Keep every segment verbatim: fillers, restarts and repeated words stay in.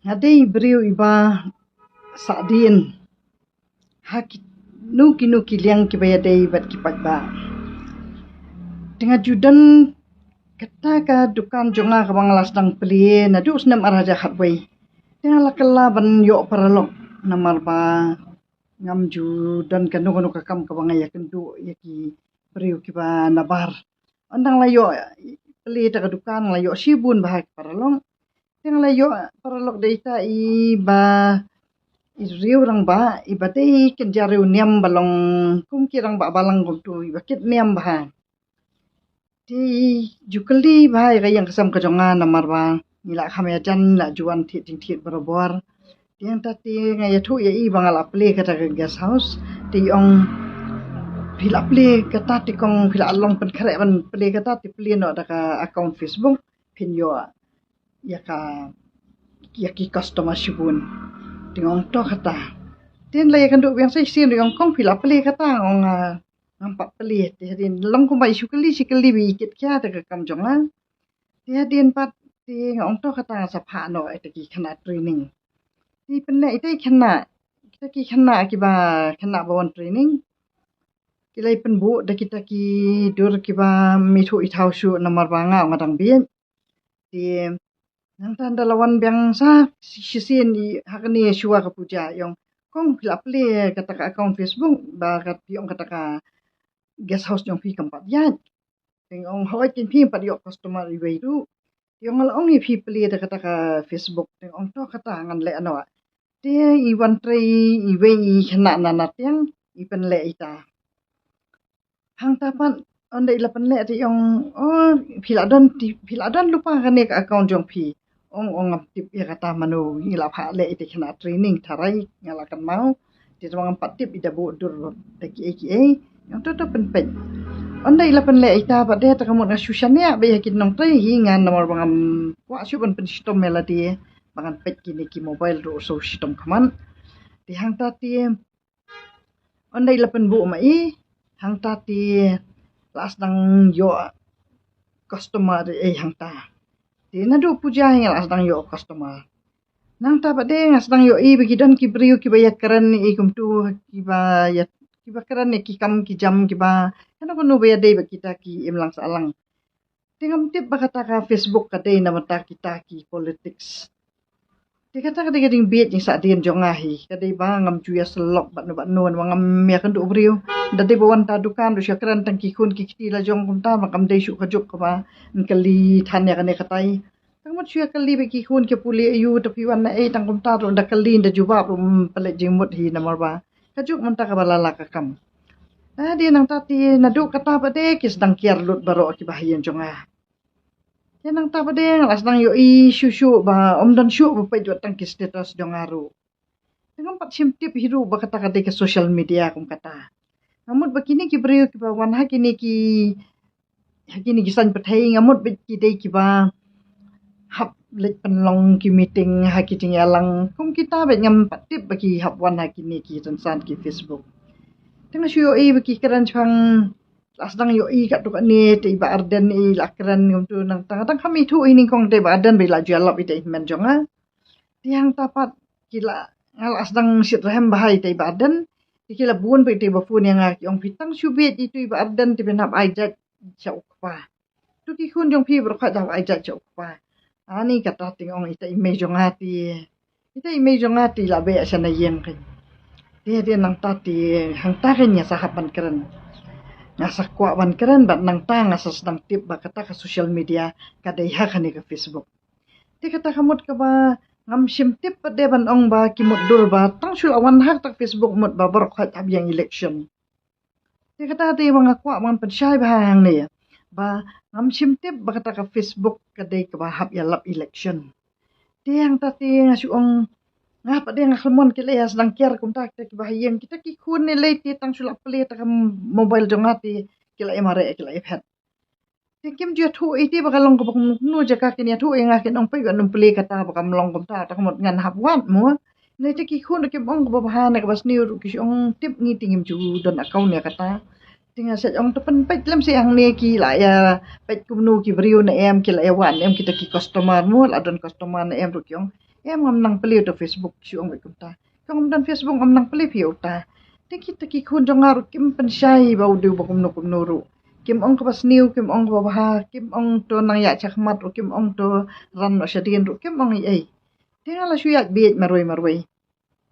Nga dei briew iba sahdien ha kino kino ki liang kiba ïadei bad ki paidbah. Te nga ju don kata ka dukan jong nga kaba nga la sdang plie naduh u snem ar hajar khatwei. Te nga la kylla ban ïoh paralok namar ba ngam ju don kano kano ka kam kaba nga ïakynduh ïa ki briew kiba nabar. Ynda nga la ïoh plie ïa ka dukan, nga la ïoh shibun bha ki paralok. Te nga la ïoh paralok da ita iba, i riew rangbah iba dei kynja riewniam ba long kum ki rangbah balang kumto, iba kit niam bha. Te ju kylli bha ïa ka ïing ka sem ka jong nga namar ba ngi la kham ïajan, la ju wan thied jingthied barabor. Te hangta te nga ïathuh ïa i ba nga la plie kata ka guest house. Te i ong, phi la plie kata te kong, phi la long pynkhreh ban plie kata te plie noh da ka account Facebook, phin ïoh ïa ka, ïa ki customer shibun. Te nga ong to kata. Te nga la ïakynduh biang sa shisien, i ong kong phi la plie kata, nga ong, ah, ngam pat plie. Te hadien long kumba i shu kylli shu kylli ba i kit khia da ka kam jong nga. Te hadien pat te nga ong to kata, nga sa phah noh ïa kita ki khynnah training. Te pynleh ita ki khynnah, kita ki khynnah kiba, khynnah ba wan training, ki la ïa pynbuh da kita ki dur kiba ym ithuh ithaw shuh namar ba nga ong nga dang bieit. Te nangta ynda la wan biang sa shisien, i ha kane shuwa ka puja i ong, kong phi la plie kata ka account Facebook ba kat phi ong kata ka guest house jong phi kam pat ïaid. Te nga ong hooid, kin phi pat ïoh customer iwei ruh. Te i ong, la ong ïa phi plie da kata ka Facebook. Te nga ong to kata ngan leh noh. Te i wan trei iwei i khynnah na Natiang, i pynleh ita. Hangta pat ynda i la pynleh te i ong, oh, phi la don, phi la don lypa kane ka account jong phi. Ong, ong ngam tip ïa kata mano, i la phah leh ita khynnah training tharai nga la kynmaw. Te tang ngam pat tip i da buh dur da kiei kiei. Ong to to pynpeit. Ynda i la pynleh ita pat de, te ka mut nga shu shaniah bha ïa ki nongtrei hi nga namar ba ngam kwah shuh ban pynshitom ïa lade ba ngan peit kine ki mobile ruh shu shitom khmat. Te hangta te ynda i la pynbuh ma i, hangta te la sdang ïoh customer ei hangta. Te naduh puja hi nga la sdang ïoh customer. Nangta pat de nga sdang ïohi ba ki don ki briew kiba ïakren ïa i kumtu, kiba ïa, kiba kren ïa ki kam ki jam kiba kano kano ba ïadei bad kita ki imlang sahlang. Te ngam tip ba kata ka Facebook ka dei na bynta kita ki politics. Te kata ka dei ka jingbieit jingsahdien jong nga hi, ka dei ba ngam ju ïa sylloh bad no bad no, ngam ïa kynduh briew. Da dei ba wan ta dukan ruh shu kren tang ki khun ki kti la jong kumta, ba kam dei shuh ka juk kaba kylli than ïa kane katai. Tang mut shu ïa kylli bad ki khun ki pule, aïu te phi wan na ei tang kumta ruh, da kylli da jubab ruh ym pynleit jingmut hi namar ba ka juk mynta kaba la la ka kam. Hadien nangta te naduh kata pat de ki sdang kiar lut baroh kiba ha ïing jong nga. Te nangta pat de nga la sdang ïohi shuh shuh ba ym don shuh ba peit wat tang ki status jong nga ruh. Te ngam pat shym tip hi ruh ba kata ka dei ka social media kum kata. Nga mut ba kine ki briew kiba wan ha kine ki, ha kine ki saiñ pyrthei, nga mut ba ki dei kiba hap leit pynlong ki meeting ha ki jingïalang kum kita, ba ngam pat tip ba ki hap wan ha kine ki rynsan ki Facebook. Te nga shu ïohi ba ki kren shaphang, la sdang ïohi katto katne te i Bah Ardent i la kren kumtu, nangta tang kham ithuh hi nyngkong te i Bah Ardent ba i la ju ïalap ïa i hynmen jong nga. Te hangta pat ki la, nga la sdang shit rhem bha ïa i Bah Ardent. Te ki la bun bha ïa i ba phone ïa nga, ki ong phi tang shu bieit ïa i Bah Ardent te phin hap ai jait sha u kpa. To ki khun jong phi baroh khoit hap ai jait sha u kpa. Ani kata te nga ong ita i mei jong nga te, ita i mei jong nga te la beh sha na ïing kein. Te hadien nangta te hangta kein nga sa hap ban kren. Nga sa kwah ban kren bad nangta nga sa sdang tip ba kata ka social media ka dei ha kane ka Facebook. Te kata ka mut kaba ngam shym tip pat de ban ong ba ki mutdur ba tang shu la wan ha kata ka Facebook mut ba baroh khoit hap ïeng election. Te kata te ba nga kwah ban pynshai bha hangne ba ngam shym tip ba kata ka Facebook ka dei kaba hap ïalap election. Te hangta te nga shu ong, nga pat de nga khlem ong ki la ïa sdang kiar kumta kita kiba ha ïing, kita ki khun ne lei te tang shu la plie ta ka mobile jong nga te ki la ïa mareh, ki la ïa phet. Te kim ju ïathuh ïa i te ba ka long kaba kumno, jaka kin ïathuh ïa nga kin ong peit ba nym plie kata ba kam long kumta, ta ka mut ngan hap wad mo. Ne te ki khun ruh kim ong kaba bha ne kaba sniew ruh, ki shu ong tip ngi te ngim ju don account ïa kata. Te nga sa ong to pynpeit lem seh hangne ki la ïa peit kumno ki briew ne em, ki la ïa wad ne em kita ki customer mo, la don customer ne em ruh ki ong. Em, ngam nang plie uta u Facebook, shu ong beit kumta. Ki ong, ym don Facebook, ngam nang plie phi uta. Te kita ki khun jong nga ruh kim pynshai ba u dei uba kumno kumno ruh. Kim ong kaba sniew, kim ong kaba bha, kim ong to nang ïaid shakhmat ruh, kim ong to ran noh shadien ruh, kim ong ei ei. Te nga la shu ïaid bieit marwei marwei.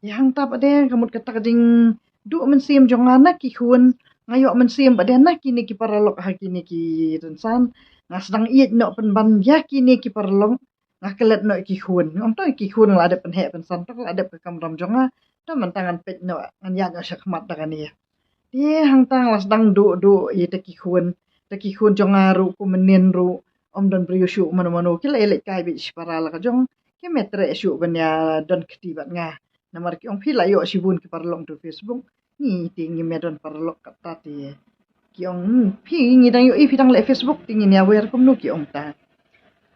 Ïa hangta pat de ka mut kata ka jingduh mynsiem jong nga na ki khun, nga ïoh mynsiem pat de na kine ki paralok ha kine ki rynsan. Nga sdang ïeit noh pynban ïa kine ki paralok, nga klet noh ïa ki khun. Ong to ïa ki khun nga la dep pynheh pynsan, to ka la dep ka kamram jong nga. To mynta ngan peit noh, ngan ïaid noh shakhmat da kane. Te hangta nga la sdang duh duh ïa ta ki khun, ta ki khun jong nga ruh, kumne ruh, ym don briew shuh mano mano, ki la ïaleit kai beit shipara la ka jong, kim treh shuh ban ïa don kti bad nga. Namar ki ong phi la ïoh shibun ki paralok tu Facebook, ngi te ngim ïa don paralok kata te. Ki ong, "Hmm, phi ngi dang ïohi phi dang leh Facebook te ngin ïa wer kumno," ki ong ta.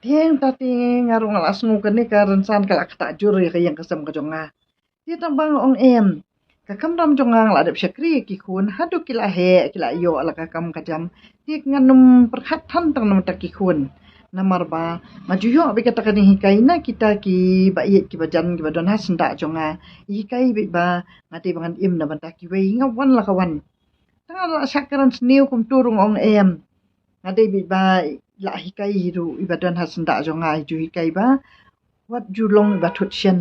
Te hangta te nga ruh nga la sngew kane ka rynsan ka la ktah jur ïa ka ïing ka sem ka jong nga. Te tang ba nga ong em, ka kamram jong nga nga la dep shakri ïa ki khun, haduh ki la heh, ki la ïoh la ka kam ka jam. Te ngan ym pyrkhat than tang na bynta ki khun. Namar ba nga ju ïoh beit kata ka jinghikai na kita kiba ïeit kiba jan kiba don ha syndah jong nga. Hikai beit ba nga dei ba ngan im na bynta kiwei, nga wan la ka wan. Tang la shah kren sniew kumtu ruh nga ong em, nga dei beit ba la hikai hi ruh iba don ha syndah jong nga, ju hikai ba wat ju long iba thut shen.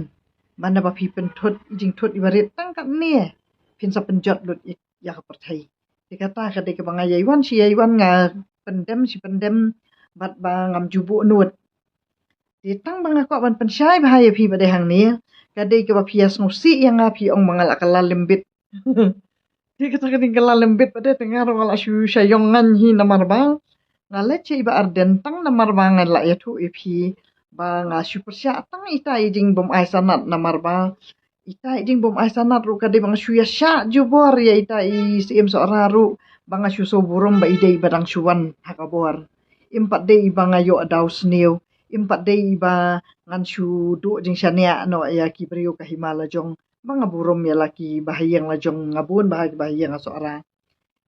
Ba naba phi pynthut i jingthut iba rit tang katne, phin sa pynjot lut ïa ka pyrthei. Te kata ka dei kaba nga ïai wan shi ïai wan, nga pyndem shi pyndem, bad ba ngam ju buh nud. Te tang ba nga kwah ban pynshai bha ïa phi pat de hangne, ka dei kaba phi ïa sngewsih ïa nga, phi ong ba nga la kylla lymbit. Te kata ka dei kylla lymbit pat de, te nga ruh nga la shu shah ïong ngan hi namar ba nga leit sha i Bah Ardent tang namar ba nga la ïathuh ïa phi ba nga shu pyrshah tang ita i jingbym ai sanad, namar ba ita i jingbym ai sanad ruh ka dei ba nga shu ïa shah jubor ïa ita i Syiem Sohra ruh ba nga shu sngewburom ba i dei ba dang shu wan ha ka bor. Im pat dei ba nga ïoh daw sniew, im pat dei ba ngan shu duh jingshaniah noh ïa ki briew ka hima la jong, ba nga burom ïa la ki bahaïing la jong, nga bun bha ki bahaïing ha Sohra.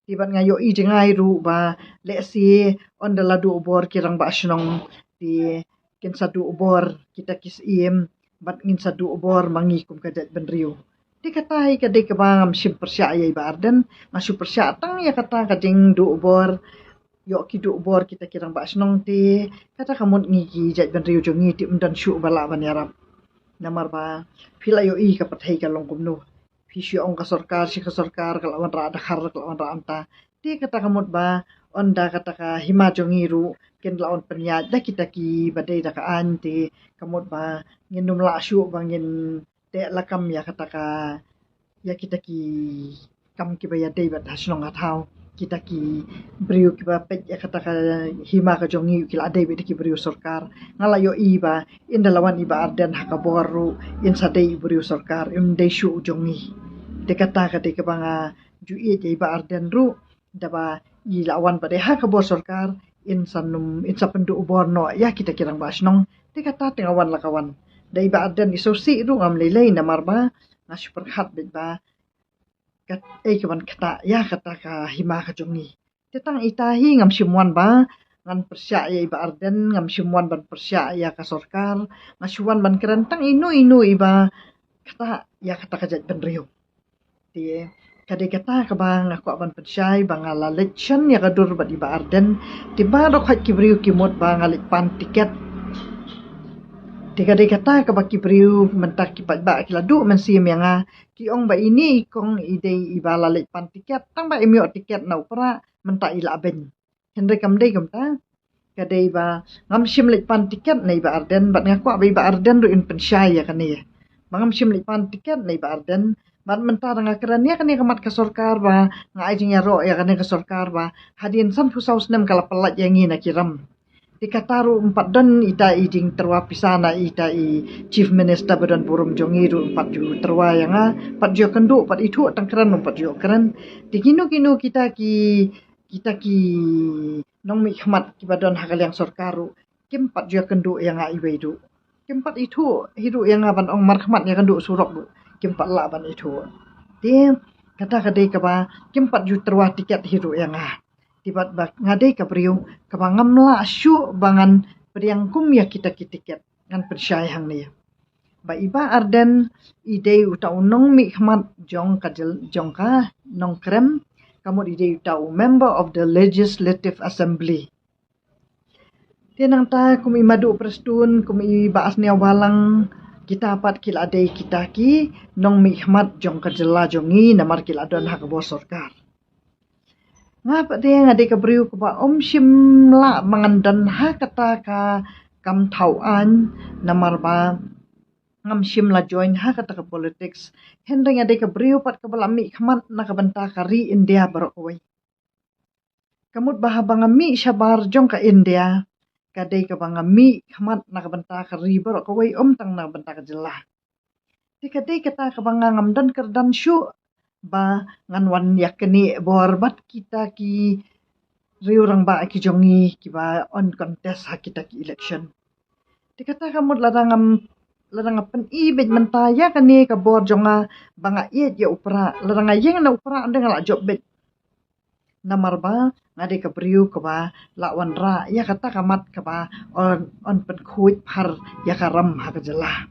Te bad nga ïohi jngai ruh ba lehse ynda la duh bor ki rangbah shnong, te kin sa duh bor kita ki syiem, bad ngin sa duh bor ma ngi kum ka jaitbynriew. Te kata hi ka dei kaba ngam shym pyrshah ïa i Bah Ardent, nga shu pyrshah tang ïa kata ka jingduh bor, ïoh ki duh bor kita ki rangbah shnong, te kata ka mut ngi ki jaitbynriew jong ngi te ym don shuh ba lah ban ïarap. Namar ba phi la ïohi ka pyrthei ka long kumno. Phi shu ong ka sorkar shi ka sorkar ka la wanrah da khar, ka la wanrah anta. Te kata ka mut ba ynda kata ka hima jong ngi ruh kin la wan pynïaid da kita kiba dei da ka aiñ, te ka mut ba ngin ym lah shuh ba ngin teh lakam ïa kata ka, ïa kita ki kam kiba ïadei bad ha shnong ha thaw. Kita ki briew kiba peit ïa kata ka hima ka jong ngi ki la dei beit da ki briew sorkar. Nga la ïohi ba ynda la wan i Bah Ardent ha ka bor ruh, in sa dei i briew sorkar, im dei shuh u jong ngi. Te kata ka dei kaba nga ju ïeit ïa i Bah Ardent ruh, da ba i la wan pat de ha ka bor sorkar, in sa nym, in sa pynduh bor noh ïa kita ki rangbah shnong. Te kata te nga wan la ka wan. Da i Bah Ardent i sngewsih ruh ngam lei lei namar ba nga shu pyrkhat beit ba kat ei ka ban ktah ïa kata ka hima ka jong ngi. Te tang ita hi ngam shym wan ba ngan pyrshah ïa i Bah Ardent, ngam shym wan ban pyrshah ïa ka sorkar, nga shu wan ban kren tang ino ino iba ktah ïa kata ka jaitbynriew. Te ka dei kata kaba nga kwah ban pynshai ba nga la leit shen ïa ka dur bad i Bah Ardent. Te baroh khoit ki briew ki mut ba nga leit pan tiket. Te ka dei kata kaba ki briew mynta ki paidbah ki la duh mynsiem ïa nga, ki ong ba ine i kong i dei iba la leit pan tiket, tang ba im ïoh tiket na u Prah mynta i la beiñ. Hynrei kam dei kumta. Ka dei ba ngam shym leit pan tiket na i Bah Ardent, bad nga kwah ba i Bah Ardent ruh in pynshai ïa kane. Ba ngam shym leit pan tiket na i Bah Ardent, bad mynta da nga kren ïa kane ka mat ka sorkar ba nga ai jingïaroh ïa kane ka sorkar ba hadien sanphew saw snem ka la pyllait ïa ngi na ki ram. Te kata ruh ym pat don ita i jingtyrwa pisa na ita i Chief Minister ba don burom jong ngi ruh ym pat ju tyrwa ïa nga, pat ju kynduh, pat ithuh tang kren ym pat ju kren. Te kino kino kita ki, kita ki nongmihkhmat kiba don ha ka liang sorkar ruh kim pat ju kynduh ïa nga iwei ruh. Kim pat ithuh hi ruh ïa nga ban ong markhmat ïa kynduh surok ruh kim pat lah ban ithuh. Te kata ka dei kaba kim pat ju tyrwa tiket hi ruh ïa nga. Te bad ba nga dei ka briew kaba ngam lah shuh ba ngan pdiang kum ïa kita ki tiket, ngan pynshai hangne. ba i Bah Ardent i dei uta u nongmihkhmat jong ka jyl-, jong ka Nongkrem, ka mut i dei uta u member of the Legislative Assembly. Te nangta kum i Madu Prestone, kum i Bah Sniawbhalang, kita pat ki la dei kita ki nongmihkhmat jong ka jylla jong ngi namar ki la don ha ka bor sorkar. Nga pat de nga dei ka briew kaba ym shym lah ba ngan don ha kata ka kam thaw aiñ namar ba ngam shym la join ha kata ka politics. Hynrei nga dei ka briew pat kaba la mihkhmat na ka bynta ka ri India baroh kawei. Ka mut ba haba nga mih shabar jong ka India, ka dei kaba nga mihkhmat na ka bynta ka ri baroh kawei, ym tang na ka bynta ka jylla. Te ka dei kata kaba nga ngam don kyrdan shuh ba ngan wan ïa kane bor bad kita ki riew rangbah ki jong ngi kiba yn contest ha kita ki election. Te kata ka mut lada ngam, lada nga pyni beit mynta ïa kane ka bor jong nga ba nga ïeit ïa u Prah, lada nga ïeng na u Prah ynda nga la jop beit. Namar ba nga dei ka briew kaba la wanrah ïa kata ka mat kaba yn, yn pynkhuid phar ïa ka ram ha ka jylla.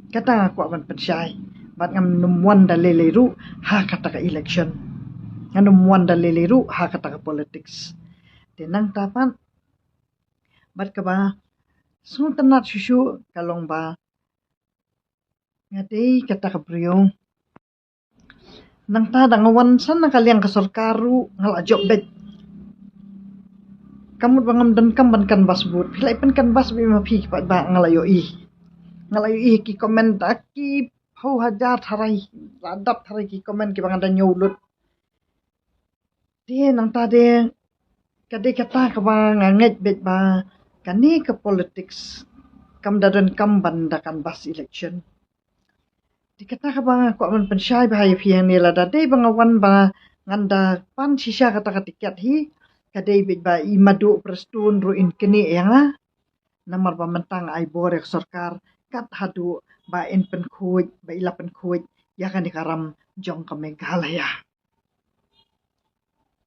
Kata nga kwah ban pynshai. Bad ngam nym wan da lei lei ruh ha kata ka election. Ngam nym wan da lei lei ruh ha kata ka politics. Te nangta pat bad kaba sngewtynnat shuh shuh ka long ba nga dei kata ka briew. Nangta da nga wan san na ka liang ka sorkar ruh nga la jop beit. Ka mut ba ngam don kam ban canvass vote. Phi la pyn canvass beit ma phi ki paidbah, nga la ïohi. Nga la ïohi ki comment da ki phew hajar tharai, la dap tharai ki comment kiba nga da ñiew lut. Te nangta de ka dei kata kaba nga ngeit beit ba kane ka politics kam da don kam ban da canvass election. Te kata kaba nga kwah ban pynshai bha ïa phi hangne, lada dei ba nga wan ba ngan da pan shisha kata ka tiket hi, ka dei beit ba i Madu Prestone ruh in knieh ïa nga. Namar ba mynta nga ai bor ïa ka sorkar kat haduh ba in pynkhuid, ba i la pynkhuid ïa kane ka ram jong ka Meghalaya.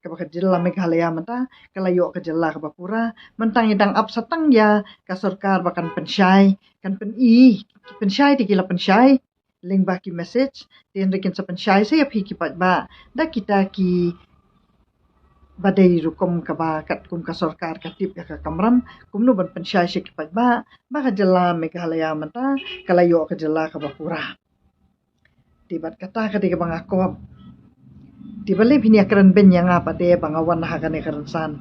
Kaba ka jylla Meghalaya mynta ka la ïoh ka jylla kaba pura. Mynta ngi dang ap sa tang ïa ka sorkar ba kan pynshai, kan pyni, pynshai te ki la pynshai lyngba ki message, te hynrei kin sa pynshai sa ïa phi ki paidbah da kita kiba dei rukom kaba katkum ka sorkar ka tip ïa ka kamram kumno ban pynshai sha ki paidbah ba ka jylla Meghalaya mynta ka la ïoh ka jylla kaba pura. Te bad kata ka dei kaba nga kwah. Te balei phin ïa kren beiñ ïa nga pat de ba nga wan ha kane ka rynsan?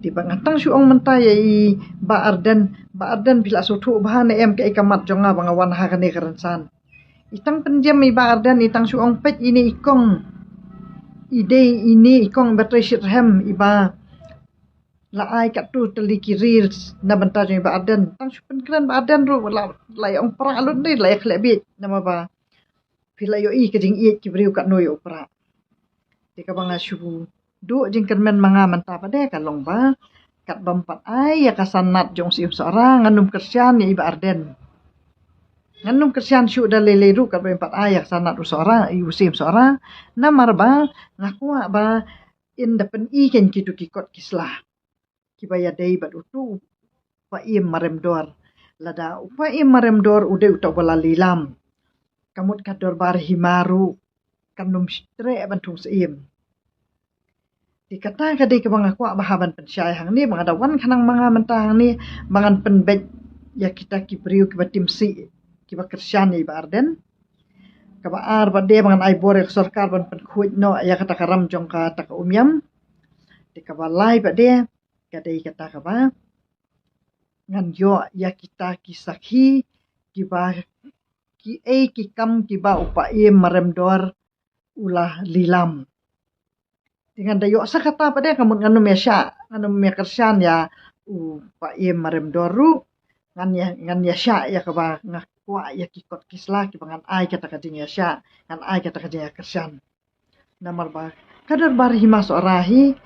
Te bad nga tang shu ong mynta ïa i Bah Ardent, Bah Ardent phi la sngewthuh bha ne em kaei ka mat jong nga ba nga wan ha kane ka rynsan? I tang pynjem i Bah Ardent, i tang shu ong peit ine i kong. I dei ine i kong Batri Shitrhem iba la ai katto tylli ki reels na bynta jong i Bah Ardent. Tang shu pynkren Bah Ardent ruh la, la ïa ong Prah lut de, la ïa khleh bieit namar ba phi la ïohi ka jingïeit ki briew katno ïa u Prah. Te kaba nga shu duh jingkyrmen ma nga mynta pat de ka long ba kat bym pat ai ïa ka sanad jong u Syiem Sohra, ngan nym kyrshan ïa i Bah Ardent. Ngan nym kyrshan shuh da lei lei ruh kat bym pat ai ïa ka sanad u Sohra, u Syiem Sohra. Namar ba nga kwah ba in da pyni kein kito ki kot ki sla kiba ïadei bad uto u Paiem Marem Dor. Lada u Paiem Marem Dor u dei uta uba la lilam, ka mut ka Dorbar Hima ruh kan nym treh ban thung syiem. Te kata ka dei kaba nga kwah bha ban pynshai hangne, ba nga da wan khnang ma nga mynta hangne ba ngan pynbeit ïa kita ki briew kiba tim sih, kiba kyrshan ïa i Bah Ardent. Kaba ar pat de ba ngan ai bor ïa ka sorkar ban pynkhuid noh ïa kata ka ram jong kata ka Umiam. Te kaba lai pat de ka dei kata kaba ngan ïoh ïa kita ki sakhi kiba, kiei ki kam kiba u Paiem Marem Dor u la lilam. Te ngan da ïoh sa kata pat de, ka mut ngan nym ïa shah, ngan nym ïa kyrshan ïa u Paiem Marem Dor ruh. Ngan ïa, ngan ïa shah ïa kaba nga kwah ïa ki kot ki sla kiba ngan ai kata ka jingïashah, ngan ai kata ka jingïakyrshan. Namar ba ka Dorbar Hima Sohra hi,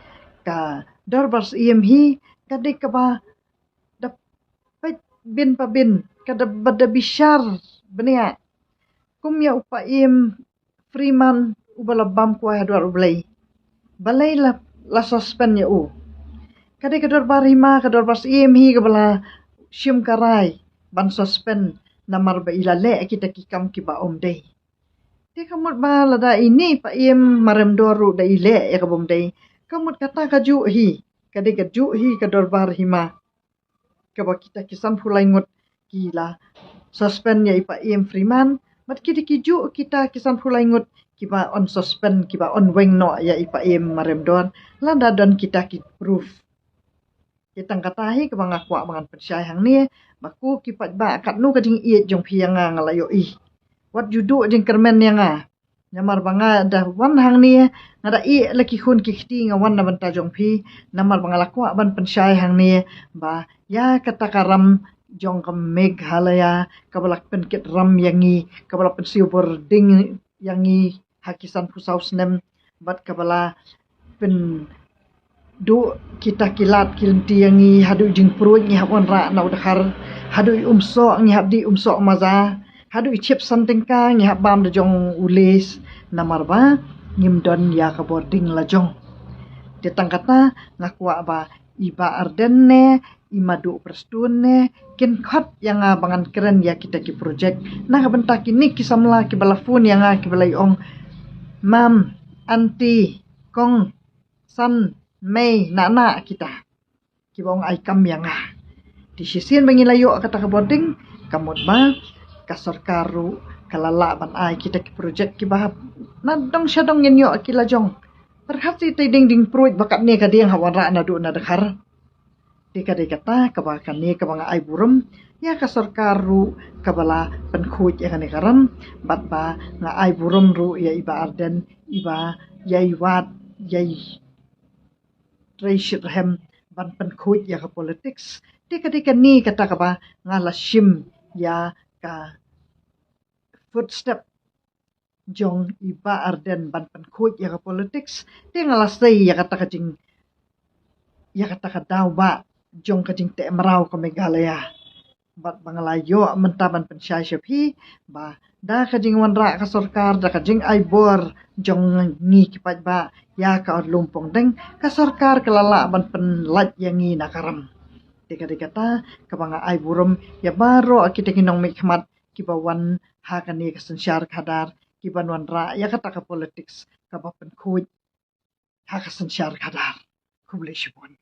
ka Dorbar Syiem hi, ka dei kaba da peit bin pa bin, ka da, ba da bishar bniah. Kum ïa u Paiem Freeman uba la bam kwai ha dwar U Blei, balei la, la suspend ïa u? Ka dei ka Dorbar Hima, ka Dorbar Syiem hi kaba la shim ka rai ban suspend namar ba i la leh kita ki kam kiba ym dei. Te ka mut ba lada ine i Paiem Maremdor ruh da i leh ïa kaba ym dei, ka mut kata ka juh hi, ka dei ka juh hi ka dorbar hima, kaba kita ki sanphew lai ngut ki la suspend ïa i Paiem Freeman, bad ki dei ki juh kita ki sanphew lai ngut kiba yn suspend, kiba yn weng noh ïa i Paiem Maremdor lada don kita ki proof. Te tang kata hi kaba nga kwah ba ngan pynshai hangne, ba ko ki paidbah, katno ka jingïeit jong phi ïa nga nga la ïohi. Wat ju duh jingkyrmen ïa nga. Namar ba nga da wan hangne, nga da ïeh la ki khun ki kti, nga wan na bynta jong phi. Namar ba nga la kwah ban pynshai hangne ba ïa kata ka ram jong ka Meghalaya, kaba la pynkit ram ïa ngi, kaba la pynsiew bording ïa ngi ha ki sanphew saw snem, bad kaba la pynduh kita ki lad ki lynti ïa ngi, haduh jingpruid ngi hap wanrah na u dkhar, haduh i umsoh ngi hap dih umsoh maza, haduh i chip san tyngka ngi hap bam da jong u les, namar ba ngim don ïa ka bording la jong. Te tang kata nga kwah ba i Bah Ardent ne i Maduh Prestone kin khot ïa nga ba ngan kren ïa kita ki projek. Na ka bynta kine ki samla kiba la phone ïa nga kiba la ong, mam, anti, kong, san, mei, na na kita kiba ong ai kam ïa nga. Te shisien ba ngi la ïoh kata ka bording, ka mut ba ka sorkar ruh ka la lah ban ai kita ki projek kiba hap na dong sha dong ngin ïoh ki la jong. Pyrkhat shi te ding ding pruid ba katne ka dieng hap wanrah naduh na dkhar. Te ka dei kata kaba kane kaba nga ai burom ïa ka sorkar ruh kaba la pynkhuid ïa kane ka ram, bad ba nga ai burom ruh ïa i Bah Ardent, i Bah ïa i Wad, ïa i Trei Shitrhem ban pynkhuid ïa ka politics. Te ka dei kane kata kaba nga la shim ïa ka footstep jong i Bah Ardent ban pynkhuid ïa ka politics. Te nga la sei ïa kata ka jing, ïa kata ka daw ba jong ka jingteh mraw ka Meghalaya. Bad ba nga la ïoh mynta ban pynshai sha phi ba da ka jingwanrah ka sorkar, da ka jingai bor jong ngi ki paidbah ïa ka lum pongdeng, ka sorkar ka la lah ban pynlait ïa ngi na ka ram. Te ka dei kata kaba nga ai burom ïa baroh kita ki nongmihkhmat kiba wan ha kane ka synshar khadar, kiban wanrah ïa kata ka politics kaba pynkhuid ha ka synshar khadar. Khublei shibun.